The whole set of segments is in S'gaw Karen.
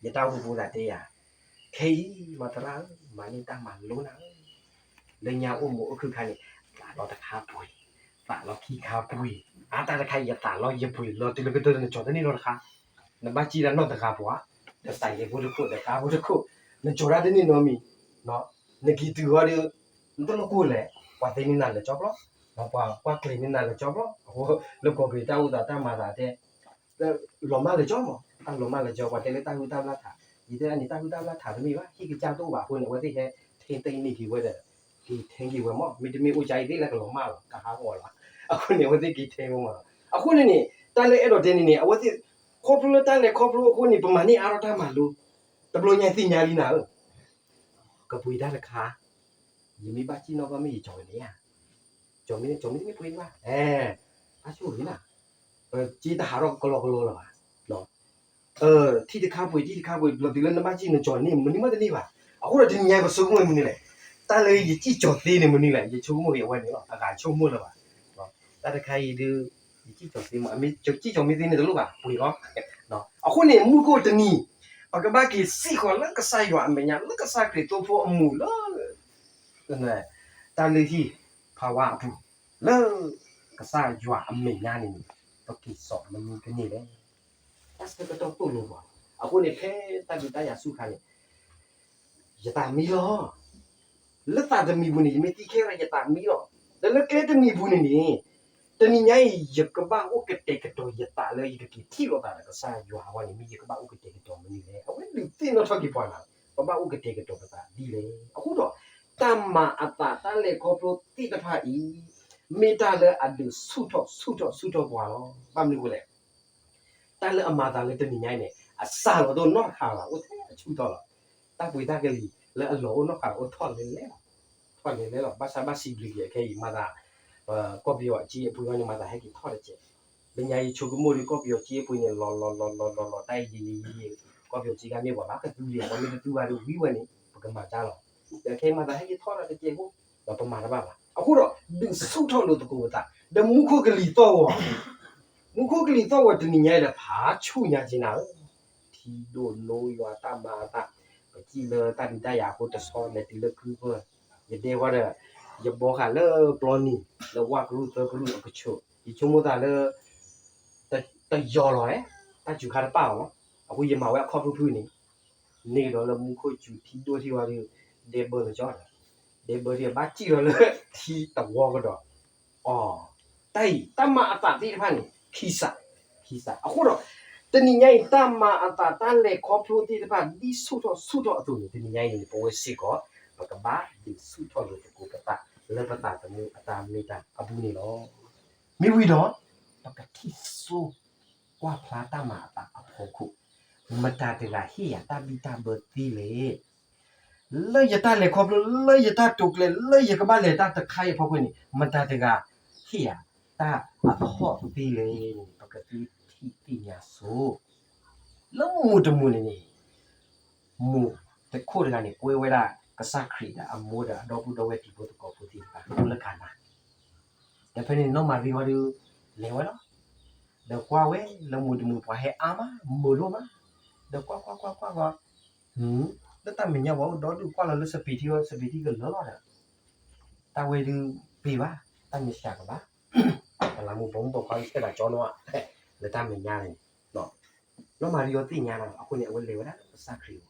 ယတၢ်အိၣ်ဖှိၣ်ဖိသးတဲယၤ, ခဲအံၤ မၤသရၣ်ဧၢ, မၤန့ၢ်တၢ်မၤလိနၤဧၢ, လၢညါအိၣ်မူအိၣ်ခုၣ်ခါန့ၣ် သးလီၤတခါပှ့ၤ, သးလီၤခံခါပှ့ၤ, အါတၢ်တခါအံၤ ယသးလီၤယပှ့ၤလီၤတုၤလၢကတၢၢ် နကၠီၤတန့ၢ်နီတခါ, နဘၣ်စံၣ်တၢ်နီၢ်တဂၤပှၤ, ဒီးစးယဲၢ်ဖိတခိၣ် ဒီးကါဖိတခိၣ်, နကၠီၤတၢ်တန့ၢ်နီတမံၤ, နက့ၤတုၤဃီဒီး နတလိၣ်ကိၢ်လဲၣ်, ပှၤသ့န့ၢ်နၤလၢာ်ကၠီဖျီ, ပှၤကွၢ်ကျဲၤန့ၢ်နၤလၢာ်ကၠီဖျီ, အဃိ လၢကီၢ်ပယီၤတၢ်အိၣ်သးတၢ်မၤသးတဲ လီၤမၢ်လၢာ်ကၠီမး, တၢ်လီၤမၢ်လၢာ်ကၠီ ပှၤတဲလၢတၢ်ဟုၣ်တၢ်ဘျၣ်ထး, ယတဲန့ၣ် တၢ်ဟုၣ်တၢ်ဘျၣ်ထးတမ့ၢ်ဘၣ်, ဟံၣ်ကစၢ်တအိၣ်ဘၣ်အဃိန့ၣ် အဝဲသ့ၣ်ဟဲ ထိန်းသိမ်း န့ၢ်က့ၤဝဲဒီး က့ၤထိန်းက့ၤဝဲမး, မ့တမ့ၢ်အိၣ်ကါအံၤသ့ၣ်လၢကလီၤမၢ်လီၤ ကဟးဂီၤလီၤ, အဃိန့ၣ် အဝဲသ့ၣ်က့ၤထိန်းဝဲမးလီၤ, အဃိန့ၣ်န့ၣ် တၢ်လၢအဲၣ်ဒိးတဲန့ၣ်န့ၣ် အဝဲသ့ၣ် ခီဖျိလၢတၢ်လဲၤခီဖျိအဃိန့ၣ် ပမၤန့ၢ်အါထီၣ်တၢ်မၤလိ, တဘျီညါသ့ၣ်ညါလံနၤဧၢ ကပှ့ၤတၢ်တခါ, ယမ့ၢ်ဘၣ်စံၣ်နီၣ်ကီၢ်မ့ၢ်ယကၠီၤဝဲန့ၣ်ဧါ, ကၠီၤမ့ၢ် ကၠီၤမ့ၢ်တမ့ၢ်ပှ့ၤဘၣ်, အဲ, ဘၣ်ဆိၣ်ဂ့ၤနၤ, ပစ့တဟးထီၣ်ကလီကလီလၢၤဘၣ်, ထံၣ်တခါပှ့ၤ ထံၣ်တခါပှ့ၤ လီၤတုၤလၢနဘၣ်စံၣ်နကၠီၤန့ၣ် မနုၤမးတန့ၢ်ဘၣ်, အဃိဒီးတနံၤညါပဆိကမိၣ်မနုၤလဲၣ်, တၢ်လၢယစံၣ်ကၠီၤသ့န့ၣ်မနုၤလဲၣ်, ယဆိကမိၣ်က့ၤအဝဲန့ၣ်လီၤ, အဂၤဆိကမိၣ်လၢၤဘၣ်, တၢ်တခါအံၤဒုး ယစံၣ်ကၠီၤသ့မး, စံၣ်ကၠီၤမ့ၢ်သ့န့ၣ်တလိၣ်ဘၣ် ပှ့ၤလီၤ, အဃိန့ၣ် မူခိၣ်တနံၤ ပကဘၣ်က့ၤစံၣ်ဃီၤလၢကစၢ်ယွၤအမဲာ်ညါ လၢကစၢ်ခရံာ်သိဖိအမူးလၢ တၢ်လုၢ်ဟံၣ်ဖးဝါအပူၤ လၢကစၢ်ယွၤအမဲာ်ညါန့ၣ်န့ၣ် ပက့ၤစိာ်မနုၤကန့ၢ်လဲၣ်, တၢ်ဆၢကတီၢ်သိၣ်လိပှၤ, အဃိန့ၣ် ဖဲတၢ်ဒုးတၢ်ယၤဆူၣ်ခါန့ၣ် ယသးမံလီၤ, လၢသးတမံၤပူၤန့ၣ် ယမ့ၢ်သံခဲအံၤ ယသးမံလီၤ, ဒီးလၢကျဲတမံၤပူၤန့ၣ်န့ၣ် တနံၤညါအံၤ ယကဘၣ်အိၣ်ကတဲာ်ကတီၤယသးလၢယကက့ၤထံၣ်လိာ်သးဒီးကစၢ်ယွၤအဂီၢ်န့ၣ် မ့ၢ်ယကဘၣ်အိၣ်ကတဲာ်ကတီၤမနုၤလဲၣ်, အဝဲဒုးသ့ၣ်နီၣ်ထီၣ်က့ၤပှၤလၢ ပဘၣ်အိၣ်ကတဲာ်ကတီၤပသးဒ်လဲၣ်, အဃိဒီး တၢ်မၤအသးတၢ်လဲၤခီဖျိသ့ၣ်တဖၣ်အံၤ မ့ၢ်တၢ်လၢအဒုးဆူၣ်ထီၣ်ဆူၣ်ထီၣ်ဆူၣ်ထီၣ်ပှၤလီၤ, ဘၣ်မနုၤအဃိလဲၣ် တၢ်လၢအမၤသးလၢတနံၤညါအံၤန့ၣ် အစှၤလီၤဒိၣ်နီၢ်ဃာ်လီၤ အိၣ်ထဲအဆူၣ်ထီၣ်လီၤ, တၢ်ပှ့ၤတၢ်ကလံၤလၢအလီၤအိၣ်နီၢ်ဃာ်အိၣ်ထီၣ်လဲၤလဲၤလီၤ, ထီၣ်လဲၤလဲၤလီၤ, ဘၣ်ဆၣ်ဘၣ်စံးဘျုးက့ၤအခဲအံၤ မၤသး ကီၢ်ပယီၤအစ့အပှ့ၤအံၤန့ၣ် မၤသးဟဲက့ၤထီၣ်တစဲး, လၢညါယဆိကမိၣ်ဒီး ကီၢ်ပယီၤစ့အပှ့ၤန့ၣ် လီၤလီၤလီၤလီၤလီၤလီၤ တၢ်အံၤယံာ်ယံာ်ယံာ်ယံာ် ကီၢ်ပယီၤစ့ကါမ့ၢ်ပှၤဘၣ်ကသူလံ ပှၤမ့ၢ်တသူဘၣ်ဒီးဝံဝဲန့ၣ် ပကမၤတၢ်လီၤ, ဒီးခဲအံၤမၤသးဟဲက့ၤထီၣ်ဒီးတစဲးဖိ ဒီးပမၤတဘၣ်ဘၣ်, အဃိဒီး ဒုးဆူၣ်ထီၣ်လိာ်သကိးပသး ဒီးမူခိၣ်ကလံၤသီၣ်ဂီၤ မူခိၣ်ကလံၤသီၣ်ဂီၤတနံၤညါအံၤဒီး ဖးဆူၣ်ညါက့ၤနၤဧၢ, ထံဒိၣ်နိယွၤတၢ်မၤအသး, ပစံၣ်လၢတၢ်ဒုးတၢ်ယၤအဃိတဆီလဲၤတုၤလၢခုပၢၢ်, ယဒဲဃီဒီး ယဘီဃာ်လၢပျီနံၤ လၢဝၣ်ကရူၢ်သၢကရူၢ်အကဆိး, ယဆိကမိၣ်သးလၢ တယီၤလီၤ, တၢ်စူၤခါတပာ်အီၤလီၤ, အဃိယမၤဝဲအခီၣ်ဖုၣ်ဖုၣ်န့ၣ်, န့ၢ်ကဒီးလၢမူခိၣ်စူၤထံဒိၣ်ထံဝါဒီး ဒဲဘၢကစီဒီး, ဒဲဘၢဒီးဘၣ်စံၣ်လီၤလၢထံတဝီကဒီး, အီ, တၢ်အံၤ တၢ်မၤအသးသ့ၣ်တဖၣ်န့ၣ် ခံစး, ခံစး, အဃိဒီး တနံၤညါအံၤ တၢ်မၤအသးတၢ်လဲၤခီဖျိသ့ၣ်တဖၣ် ဒ်ဆူၣ်ထီၣ်ဆူၣ်ထီၣ်အသိးန့ၣ် တနံၤညါအံၤန့ၣ် ပဝဲစ့ၢ်ကီး ပကဘၣ်ဒုးဆူၣ်ထီၣ်လိာ်သကိးပသး လၢပသးသမူအတၢ်မ့ၢ်တၢ်အပူၤန့ၣ်လီၤ. မ့ၢ်ဝံၤဒီး ပကထံၣ်ဆိကွၢ်ဖျါတၢ်မၤအသးအဖီခိၣ်, မတၤတဂၤဟ့ၣ်ယၤတၢ်ဘံၣ်တၢ်ဘၢသ့လဲၣ်. လၢယတၢ်လဲၤခီဖျိ လၢယတၢ်တိာ်ကျဲၤ လၢယကဘၣ်လဲၤတၢ်တခါအံၤအဖီခိၣ်န့ၣ် မတၤတဂၤဟ့ၣ်ယၤတၢ်အသဟီၣ်သ့လဲၣ်န့ၣ် ပကသ့ထံၣ်သ့ၣ်ညါဆိ လၢမုၢ်တမုၢ်န့ၣ်န့ၣ် မုၢ်တခိၣ်တဂၤန့ၣ် ကွဲဝဲဒၣ်ကစၢ်ခရံာ်ဒီးအမိၢ်ဒီးအဒီပုၢ်ဒီဝဲၢ်တံၤဖိသကိးဖိသ့ၣ်တဖၣ် လၢကၤနါ, ဒီးဖဲန့ၣ်နီၢ်မၤရံအီၤဒီး လဲၤဝဲလီၤ. ဒီးကွၢ်ဝဲလၢမုၢ်တမုၢ်ပှၤဟဲအါမး မုာ်လိာ်မး, ဒီးကွၢ်ကွၢ်ကွၢ်ကွၢ်ကွၢ်, လၢတၢ်မဲာ်ညါပှၤအိၣ်ဒီဒူၣ်ကွၢ်လီၤလၢစပံးထံအီၤ စပံးထံကလၢာ်လီၤဒီး တၢ်ဝဲဒုးပ့ၤဘၣ်, တၢ်မ့ၢ်စှၤကဘၣ်, တလးမူပိာ်မုၣ်ပိာ်ခွါဆဲးတၢ်ကၠီနီၤ, လၢတၢ်မဲာ်ညါန့ၣ် နီၢ်မၤရံအီၤသ့ၣ်ညါလီၤ အဃိန့ၣ် အဝဲလဲၤဝဲဒၣ်လၢကစၢ်ခရံာ်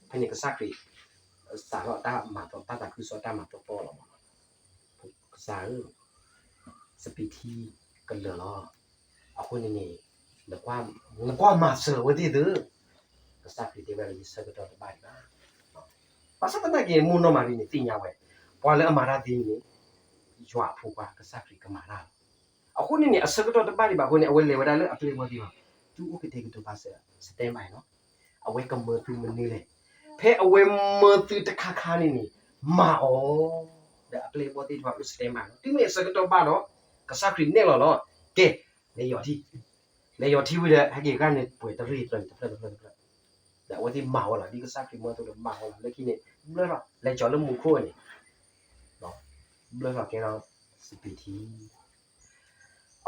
အအိၣ်, ဖဲန့ၣ်ကစၢ်ခရံာ် စးထီၣ်တၢ်မၤတၢ်သးခုကစီၣ်တၢ်မၤတီတီလီၤမး, ကစၢ်ဧၢ, စပံးထံကလၢာ်လီၤ. အဃိန့ၣ်န့ၣ် နကွၢ်မၤစၢၤအဝဲသ့ၣ်သု, ကစၢ်ခရံာ်တဲဝဲဒၣ် ယဆၢကတီၢ်တဘၣ်ဒံးဘၣ်. ဘၣ်ဆၣ်သနာ်က့ မိၢ်နီၢ်မၤရံန့ၣ်သ့ၣ်ညါဝဲ, ပှၤလၢအမၤတၢ်သ့န့ၣ် ယွၤအဖိခွါကစၢ်ခရံာ်ကမၤတၢ်လီၤ. အဃိန့ၣ်န့ၣ် အဆၢကတီၢ်တဘၣ်ဒံးဘၣ်အဃိန့ၣ် အဝဲလဲၤဝဲဒၣ်လၢအပျဲၢ်အဘီၣ်သ့ၣ်တဖၣ်, သုအိၣ်ကတဲာ်ကတီၤဘၣ်စၢၤ standby လီၤ. အဝဲကမၢသုမနုၤလဲၣ်. ဖဲအဝဲမၢသုတခါခါန့ၣ်န့ၣ် မၤအီၤ, ဒီးအပျဲၢ်အဘီၣ်သ့ၣ်တဖၣ်အိၣ် standby လီၤ. တုၤမ့ၢ်အဆၢကတီၢ်ဘၣ်ဒီး ကစၢ်ခရံာ်နဲၣ်လီၤလီၤ. ကဲ, လဲၤယီၤထံ, လဲၤယီၤထံဝံၤဒီး ဟဲက့ၤဂၤန့ၣ် ပှဲၤတရ့ၣ်တဖျၢၣ်တဖျၢၣ်တဖျၢၣ်, ဒီးအဝဲသ့ၣ်မၤဝဲလီၤ. ဒ်ကစၢ်ခရံာ်မၢသုဒီးမၤဝဲလီၤ. လၢခံန့ၣ် ဘျၢလီၤ လဲၤကၠီၤလၢမူခိၣ်န့ၣ် ဘျၢထီၣ်ကဲထီၣ်စပံးထံ.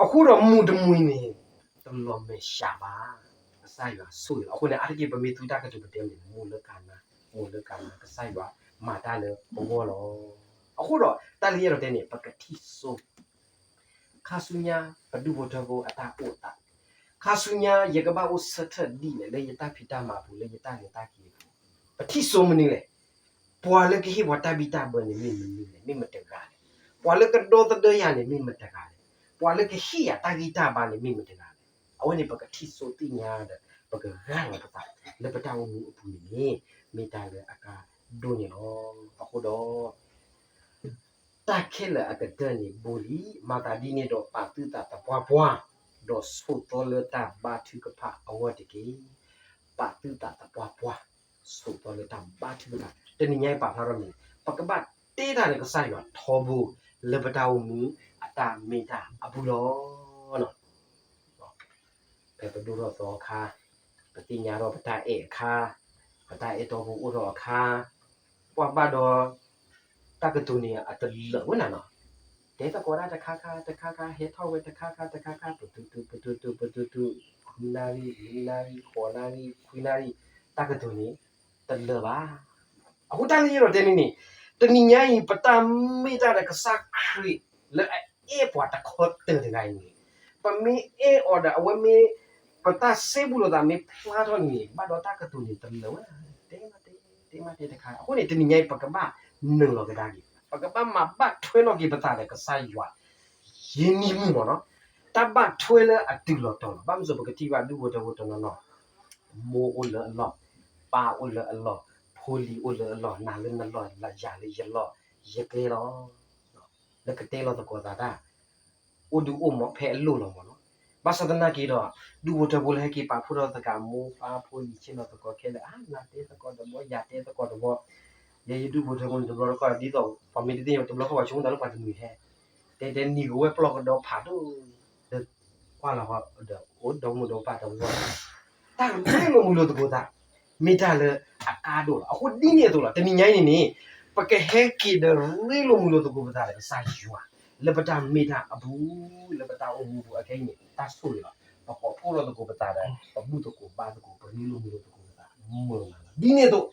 အဃိဒီးမုၢ်တမုၢ်န့ၣ် တလီၤမဲာ်ဆှးဘၣ်. ကစၢ်ယွၤဆိၣ်ဂ့ၤလီၤ. အဃိန့ၣ် အါတက့ၢ်ပမ့ၢ်သူတၢ်ကတိၤပတဲန့ၣ် မိၢ်လၢကၤနါ, မိၢ်လၢကၤနါ ကစၢ်ယွၤမၤတၢ်လၢပဂီၢ်လီၤ. အဃိဒီး တၢ်လၢယအဲၣ်ဒိးတဲန့ၣ် ပကထံၣ်စိ ခါဆူညါ ပဒူၣ်ဖိထၢဖိအတၢ်အိၣ်သး, ခါဆူညါ ယကဘၣ်အိၣ်ဆၢထၢၣ်ဒ်လဲၣ် လၢယတၢ်ဖံးတၢ်မၤအပူၤ လၢယတၢ်လဲၤတၢ်က့ၤအပူၤ, ပထံၣ်စိမနုၤလဲၣ်. ပှၤလၢကဟ့ၣ်ပှၤတၢ်ဘံၣ်တၢ်ဘၢန့ၣ် မ့ၢ်မနုၤလဲၣ်, မ့ၢ်မတဂၤလဲၣ်. ပှၤလၢကဒီသဒၢယၤန့ၣ် မ့ၢ်မတဂၤလဲၣ်. ပှၤလၢကဟ့ၣ်ယၤတၢ်ဂံၢ်တၢ်ဘါန့ၣ် မ့ၢ်မတဂၤလဲၣ်. အဝဲန့ၣ် ပကထံၣ်စိသ့ၣ်ညါဒီး ပကဂၢ်လီၤပသး လၢပတၢ်အိၣ်မူအပူၤန့ၣ်န့ၣ် မ့ၢ်တၢ်လၢအကါဒိၣ်န့ၣ်လီၤ. အဃိဒီး တၢ်ခဲလၢာ်အကတၢၢ်န့ၣ် ဘိလံ, မၤသးဒ်န့ၣ်ဒီး ပာ်သုသးသပှၢ်ပှၢ်, ဒီးဆိးသီလၢတၢ်ဘါထုကဖၣ်အဂီၢ်တက့ၢ်. ပာ်သုသးသပှၢ်ပှၢ်, ဆိးသီလၢတၢ်ဘါထုကဖၣ်. တနံၤညါအံၤပာ်ဖျါထီၣ်မ့ၢ် ပကဘၣ်တဲတၢ်လၢကစၢ်ယွၤထီဘိ လၢပတၢ်အိၣ်မူအတၢ်မ့ၢ်တၢ်အပူၤလီၤ. ဖဲပဒိၣ်ထီၣ်သီအခါ, ပသ့ၣ်ညါထီၣ်ပတၢ်အဲၣ်အခါ, ပတၢ်အဲၣ်တီဖိအိၣ်ထီၣ်အခါ, ကွၢ်ဘၣ်ဒီး တၢ်ကတိၤန့ၣ်အတလၢာ်ဝဲနၤနီၤ, တဲသကိးတၢ်တခါခါတခါခါ, ဟဲထီၣ်ဝဲတခါခါတခါခါ, ပတုတုပတုတုပတုတု, ဃုနၣ်ရံၣ်, လွံၢ်နၣ်ရံၣ်, ဃိးနၣ်ရံၣ်, ခွံနၣ်ရံၣ်, တၢ်ကတိၤန့ၣ် တလၢာ်ဘၣ်. အဃိတၢ်လၢယအဲၣ်ဒိးတဲန့ၣ်န့ၣ်, တနံၤညါအံၤ ပတၢ်မ့ၢ်တၢ်ဒီးကစၢ်ခရံာ် လၢအအဲၣ်ပှၤတခီတၢၤတဂၤအံၤန့ၣ်, ပမ့ၢ်အဲၣ်အီၤဒီး အဝဲမ့ၢ် ပတၢ်စ့ဘူးလိာ်သးမ့ၢ်ဖျါထီၣ်န့ၣ်န့ၣ်, ဘၣ်ဒီးတၢ်ကတိၤန့ၣ်တလၢာ်ဝဲ, တဲမ့ၢ်တဲ, တဲမ့ၢ်တဲတခါ. အဃိန့ၣ် တနံၤညါအံၤ ပကဘၣ်နုာ်လီၤကဒါက့ၤ, ပကဘၣ်မၤဘၣ်ထွဲလီၤက့ၤပသးဒီးကစၢ်ယွၤ ယံာ်နံၣ်မုၢ်မ့ၢ်နီၤ, တၢ်ဘၣ်ထွဲလၢအတုၤလီၤတီၤလီၤ. ဘၣ်မနုၤအဃိ ပကထံၣ်ဘၣ်ဒူၣ်ဖိထၢဖိတနီၤနီၤ, မိၢ်အိၣ်လၢအလီၢ်, ပၢ်အိၣ်လၢအလီၢ်, ဖိလံၤအိၣ်လၢအလီၢ်, နၤလၢနလီၢ်, ယၤလၢယလီၢ်, ယကျဲလီၤ, လၢကတဲလီၤသကိးသးတၢ် အိၣ်ဒုးအိၣ်မးဖဲအလိၣ်လီၤမ့ၢ်နီၤ. ဘၣ်ဆၣ်သနာ်က့ဒီး ဒူၣ်ဖိထၢဖိလၢဟဲက့ၤပာ်ဖှိၣ်ထီၣ်သကိး မိၢ်ပၢ်ဖိလံၤဆ့ၣ်နီၤသကိးခဲလၢာ်, အါ နၤတဲသကိးတဘီ, ယၤတဲသကိးတဘီ, ယဲယဒူၣ်ဖိထၢဖိန့ၣ် တဘျီတခီၣ် ဒ်သိးပှၤမ့ၢ်တသ့ၣ်ညါ တဘျီတခီၣ်ပှၤဆိကမိၣ်သးလၢပှၤတမုာ်ဟဲ, တဲတဲနံၤကဝဲၢ်ပျီၢ်ကဒီဖးဒိၣ်, ဒီးကွၢ်လီၤဃီဒီး အိၣ်ဒီမုၢ်ဒီပၢ်တဝီ တၢ်ရ့လိာ်မုာ်လိာ်သကိးသး မ့ၢ်တၢ်လၢအကါဒိၣ်လီၤ. အဃိဒ်န့ၣ်အသိးလီၤ တနံၤညါအံၤန့ၣ်န့ၣ် ပကဟဲက့ၤဒီးရ့လိာ်မုာ်လိာ်သကိးပသးဒီးကစၢ်ယွၤ လၢပတၢ်မ့ၢ်တၢ်အပူၤ လၢပတၢ်အိၣ်မူပူၤ အခဲအံၤန့ၣ် တၢ်ဆိၣ်ဂ့ၤလီၤ. ပကိးဖှိၣ်ထီၣ်သကိးပသးဒီး ပဘူၣ်သကိးဘါသကိး ပရ့လိာ်မုာ်လိာ်သကိးပသး မုာ်မးလီၤ. ဒ်န့ၣ်အသိး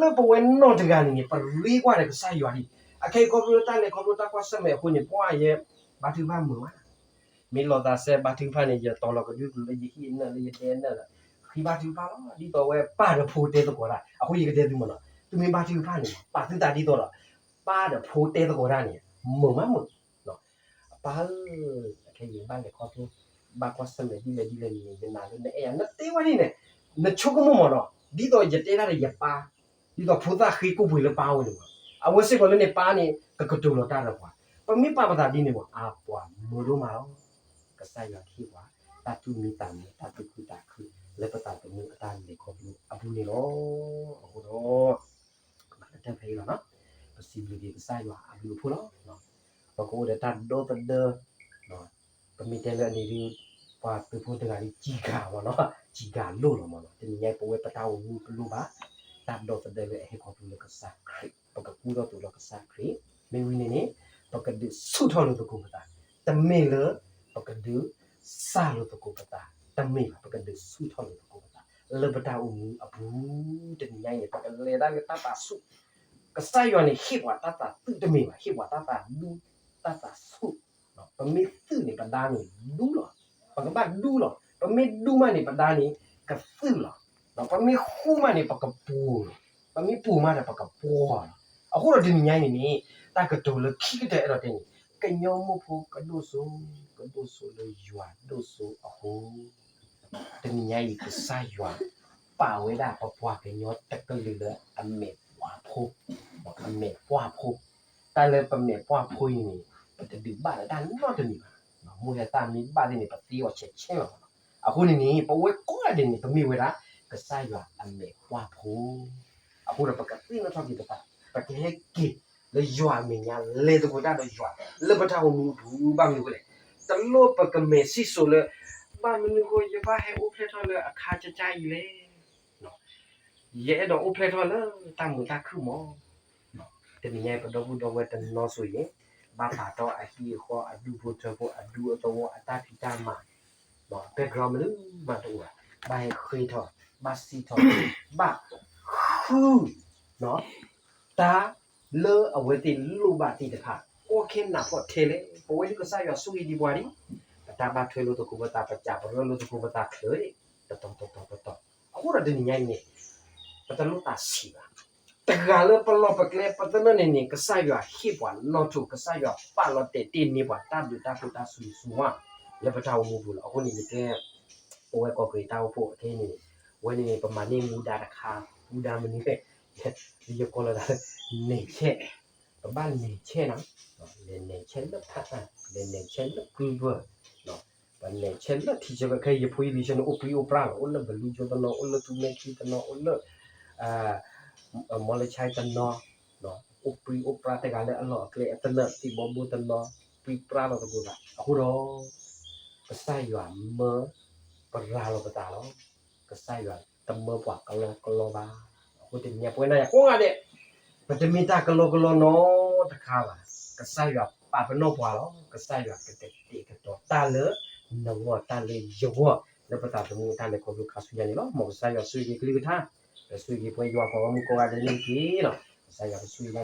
လၢပဝဲနီၢ်တဂၤန့ၣ်န့ၣ် ပရ့ကွၢ်ဒီးကစၢ်ယွၤလံ. အခဲအံၤခီဖျိလၢတၢ်လဲၤခီဖျိတၢ်ကွၢ်ဆၢၣ်မဲာ်အဃိန့ၣ် ပှၤယဲ ဘါထုကဖၣ်မုာ်မး မ့ၢ်လီၤသးစဲဘါထုကဖၣ်န့ၣ် ယတီၤလီၤကဒုကလုာ်လၢယဟံၣ်အနၢၣ်လၢယဒဲအနၢၣ်လီၤ. ဃ့ဘါထုကဖၣ်လီၤ. ဒ်သိးဝဲပၢ်ဒီးဖိတဲသကိးတၢ် အဃိယကတဲသုမ့ၢ်နီၤ သုမ့ၢ်ဘါထုကဖၣ်န့ၣ် ပာ်သုသးဒ်သိးဒီး ပၢ်ဒီးဖိတဲသကိးတၢ်န့ၣ် မုာ်မးမုာ် အပၢ်ဧၢ, အခဲအံၤဘၣ်လဲၤခီဖျိ ဘၣ်ကွၢ်ဆၢၣ်မဲာ်ဒ်လဲၣ်ဒ်လဲၣ်န့ၣ် ယနာ်လၢနအဲၣ်ယၤ နတဲဝဲဒ်န့ၣ် နဆိကမိၣ်မ့ၢ်နီၤ ဒ်သိးယတဲတၢ်ဒီးယပၢ် ဒ်သိးဖိသၣ်ဃ့ကိၣ်ပှ့ၤလၢပၢ်ဝဲန့ၣ်မး အဝဲစ့ၢ်ကီးလၢန့ၣ်ပၢ်န့ၣ် ကကတိၤလီၤတၢ်ဒီးပှၤ ပမ့ၢ်ပာ်ပသးဒ်န့ၣ်မး အပှၤမုာ်ဒိၣ်မးလီၤ. ကစၢ်ယွၤကဟ့ၣ်ပှၤ တၢ်သူၣ်မံသးမံ တၢ်သူၣ်ခုသးခု လၢပသးသမူအတၢ်လဲၤခီဖျိအပူၤန့ၣ်လီၤ. အဃိဒီး ကတၢၢ်ဖဲအံၤလီၤနီၤ ပစံးဘျုးက့ၤကစၢ်ယွၤအဘျုးအဖှိၣ်လီၤ. ပကအိၣ်ဒီးတၢ်ဒီသဒၢ ပမ့ၢ်တဲလၢအန့ၣ်ဒ် ပှၤသုးဖိတဂၤဒ် စံၤဂၤမ့ၢ်နီၤ စံၤဂၤလိၣ်လီၤမ့ၢ်နီၤ တနံၤညါအံၤ ပဝဲပတၢ်အိၣ်မူပလိၣ်ဘၣ် တၢ်ဒီသဒၢလၢအဟဲခီဖျိလၢကစၢ်ခရံာ် ပကကူထီၣ်သိးလၢကစၢ်ခရံာ် မ့ၢ်ဝံၤန့ၣ်န့ၣ် ပကဒုးဆူၣ်ထီၣ်လိာ်သကိးပသး တမ့ၢ်လၢ ပကဒုးစၢ်လိာ်သကိးပသး တမ့ၢ်ဘၣ် ပကဒုးဆူၣ်ထီၣ်လိာ်သကိးပသး လၢပတၢ်အိၣ်မူအပူၤ တနံၤညါအံၤန့ၣ် ပကလဲၤတၢ်လၢတၢ်သးဆူၣ် ကစၢ်ယွၤန့ၣ် ဟ့ၣ်ပှၤတၢ်သးသူၣ်တမ့ၢ်ဘၣ် ဟ့ၣ်ပှၤတၢ်သးဒူ တၢ်သးဆူၣ် ပမ့ၢ်သူၣ်န့ၣ် ပဒါန့ၣ်ဒူလီၤ ပကဘၣ်ဒူလီၤ ပမ့ၢ်ဒူမးန့ၣ် ပဒါန့ၣ် ကသူၣ်လီၤ ပမ့ၢ်ဃူမးန့ၣ် ပကပူၤလီၤ ပမ့ၢ်ပူၤမးဒီး ပကပှီၤလီၤ အဃိဒီးတနံၤညါအံၤန့ၣ်န့ၣ် တၢ်ကတိၤလၢခံကတၢၢ်အဲၣ်ဒိးတဲန့ၣ် ကညီမိၢ်ဖိကဒိၣ်စိ ကဒိၣ်စိလၢယွၤဒိၣ်စိအဃိ တနံၤညါအံၤ ကစၢ်ယွၤ ပာ်ဝဲဒၣ်ပပှၤကညီတကလုာ်လၢအမဲာ်ပှၢ်ဖိ, အမဲာ်ပှၢ်ဖိ, တၢ်လၢပမဲာ်ပှၢ်ဖိအံၤန့ၣ် ပတဒုးဘၣ်လၢတၢ်နီတမံၤဘၣ်. မိၢ်ဟဲသၣ်မ့ၢ်ဘၣ်သ့ၣ်န့ၣ် ပသ့အီၤဆဲးဆဲးလီၤ. အဃိန့ၣ်န့ၣ် ပဝဲကိးဂၤဒဲးန့ၣ် ပမ့ၢ်ဝဲဒၣ် ကစၢ်ယွၤအမဲာ်ပှၢ်ဖိ အဃိဒီးပကသ့ၣ်နီၣ်ထီၣ်က့ၤပသး ပကဟဲက့ၤလၢယွၤအမဲာ်ညါ လဲၤသကိးတၢ်ဒီးယွၤ လၢပတၢ်အိၣ်မူအပူၤ ဘၣ်မနုၤအဃိလဲၣ်, တလိၣ်ပကမဲာ်စံၣ်စိၤလၢ ဘၣ်မနုၤအဃိ ယဘၣ်ဟဲအိၣ်ဖျဲၣ်ထီၣ်လၢအခါကကါအံၤလဲၣ်. ယအဲၣ်ဒိးအိၣ်ဖျဲၣ်ထီၣ်လၢတၢ်မုာ်တၢ်ခုၣ်မး. တနံၤညါအံၤ ပဒီပုၢ်ဒီဝဲၢ်တနီၤစိၤအံၤန့ၣ် ဘၣ်ပာ်တီၢ်အဟံၣ်အဃီ အဒူၣ်ဖိထၢဖိ အဒူအသဝီ အတၢ်ဖံးတၢ်မၤ background မနုၤမးတအိၣ်ဘၣ်. ဘၣ်ဟဲဃ့ထီၣ်, ဘၣ်စံးထီၣ်, ဘၣ်ဃု တၢ်လၢအဝဲသ့ၣ်လိၣ်ဘၣ်သ့ၣ်တဖၣ်, ကီခဲနးဖှီၣ်ထဲလဲၣ်. ပဝဲဒၣ်ကစၢ်ယွၤဆိၣ်ဂ့ၤဒံးပှၤဒံး, ပတၢ်ဘၣ်ထွဲလိာ်သကိးပသး, ပစံးပရၢလိာ်သကိးပသးချ့, တတီၤတတီၤတတီၤ. အဃိဒီးတနံၤညါအံၤန့ၣ်, ပတလိၣ်သးဆံးဘၣ်. တဂၤလၢပလီၢ်ပကျဲပသနၢၣ်န့ၣ်န့ၣ်, ကစၢ်ယွၤဟ့ၣ်ပှၤနီၣ်ထိး, ကစၢ်ယွၤပာ်လီၤတဲာ်တ့ၢ်န့ၢ်ပှၤတၢ်ဘျုးတၢ်ဖှိၣ်တၢ်ဆိၣ်ဂ့ၤဆိၣ်ဝါ လၢပတၢ်အိၣ်မူပူၤလီၤ. အဃိန့ၣ် ယတဲ ပဝဲကီၢ်ကရံးတၢ်အိၣ်ဖှိၣ်ခဲအံၤန့ၣ်, ဝဲန့ၣ်န့ၣ် ပမၤန့ၢ်မူဒါတခါ, မူဒါမနုၤလဲၣ်, ယကိးလီၤသးလၢ နဲၣ်ဆဲး, ပဘၣ်နဲၣ်ဆဲးနီၤ, လဲၤနဲၣ်ဆဲးလၢဖးအါ, လဲၤနဲၣ်ဆဲးလၢကုဘၢၢ်, ပနဲၣ်ဆဲးလၢထံဆၢကီၢ်, ခဲအံၤယဖိယလံၤဆၢန့ၣ် အိၣ်ပြံအိၣ်ပြါလီၤ, အိၣ်လၢဘလူးကၠိတနီၤ, အိၣ်လၢသူမ့ၢ်ခံတနီၤ, အိၣ်လၢ မီလၢဆါတနီၤ, အိၣ်ပြံအိၣ်ပြါတဂၤလၢအလီၢ်အကျဲအသနၢၣ်သံၣ်ဘီဘိတနီၤ, ပြံပြါလီၤသကိးသး. အဃိဒီး ကစၢ်ယွၤမၢပရၤလီၤပသးလီၤ. ကစၢ်ယွၤတမၢပှၤကလီကလီဘၣ်. အဃိတနံၤညါပဝဲဒၣ်ယၤကိးဂၤဒဲး, ပတမ့ၢ်တၢ်ကလီကလီနီတခါဘၣ်. ကစၢ်ယွၤပာ်ပနီၣ်ပှၤလီၤ. ကစၢ်ယွၤကကတဲာ်ကတီၤတၢ်လၢနဂီၢ်တၢ်လၢယဂီၢ်, လၢပသးသမူတၢ်လဲၤခီဖျိခါဆူညါန့ၣ်လီၤ. မ်ကစၢ်ယွၤဆိၣ်ဂ့ၤကလုၢ်ကထါ, ဒီးဆိၣ်ဂ့ၤပှၤယွၤပှၤဂီၢ်မုၢ်ကိးဂၤဒဲးန့ၣ်တက့ၢ်လီၤ. ကစၢ်ယွၤကဆိၣ်ဂ့ၤ